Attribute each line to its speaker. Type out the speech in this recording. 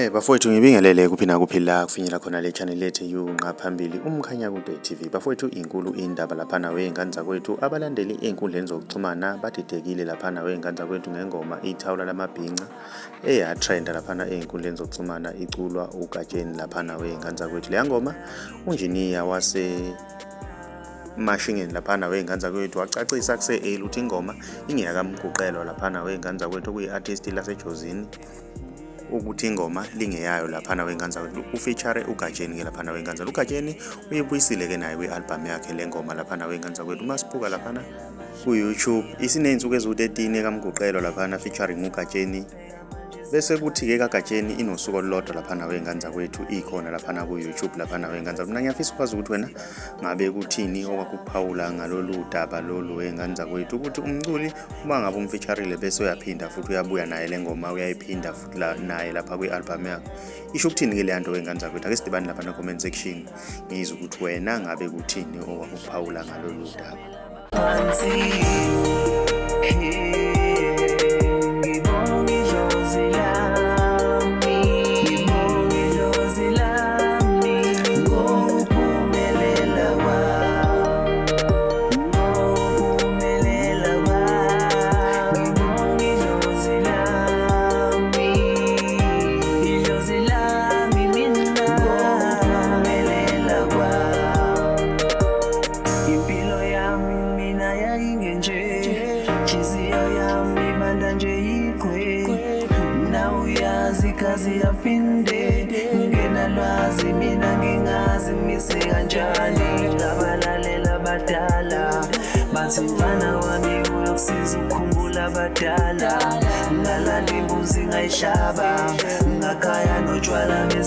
Speaker 1: Bafowethu, ngibingelele kuphi nakuphi la kufinyela khona le channel lethu yunqa phambili uMkhanyakude TV. Bafowethu, inkulu indaba laphana wey'ngane zakwethu. Abalandeli ey'nkundleni zokuxhumana badidekile laphana wey'ngane zakwethu ngengoma Ithawula Lamabhinca eyatrenda laphana ey'nkundleni zokuxhumana iculwa uGatsheni laphana wey'ngane zakwethu. Leya ngoma unjiniya wase mashingeni laphana wey'ngane zakwethu wacacisa kuse-early ukuthi ingoma ingeyakamguqelwa laphana wey'ngane zakwethu, okuyi-artist laseJozini, ukuthi ingoma lingeyayo laphana wey'ngane zakwethu. U-feature uGatsheni-ke laphana wey'ngane zakwethu. UGatsheni uyibuyisile-ke naye kwi-album yakhe le ngoma laphana wey'ngane zakwethu. Uma sibuka laphana ku-YouTube, isiney'nsuku eziwu-13 ekaMguqelwa laphana featuring uGatsheni, bese kuthi-ke kaGatsheni inosuku olulodwa laphana wey'ngane zakwethu ikhona laphana ku-YouTube laphana wey'ngane zakwethu. Mina ngiyafisa ukwazi ukuthi wena ngabe kuthini okwakuphawula ngalolu daba lolu wey'ngane zakwethu, ukuthi umculi uma ngabe um-featurile bese uyaphinda futhi uyabuya naye le ngoma uyayiphinda futhi la naye lapha kwi-album yakhe, isho ukuthini-ke leya nto wey'ngane zakwethu? Ake sidibane lapha na-comment section, ngizwe ukuthi wena ngabe kuthini okwakuphawula ngalolu daba.
Speaker 2: Phansi ngibonga idlozi lami, ngibonga idlozi lami ngokuphumelela kwami, ngokuphumelela kwami. Ngibonga idlozi lami, idlozi lami mina ngokuphumelela kwami. Impilo yami mina yayingenje, nhliziyo yami ibanda nje yiqhwe. Na uyazi kazi yaphinde ngingenalwazi mina, ngingazi mise kanjani. Ngabalalela abadala bathi, "Mfana wami, uyokusiza ukukhumbula abadala." Ngalala imbuzi ngayihlaba, ngakhaya notshwala bese.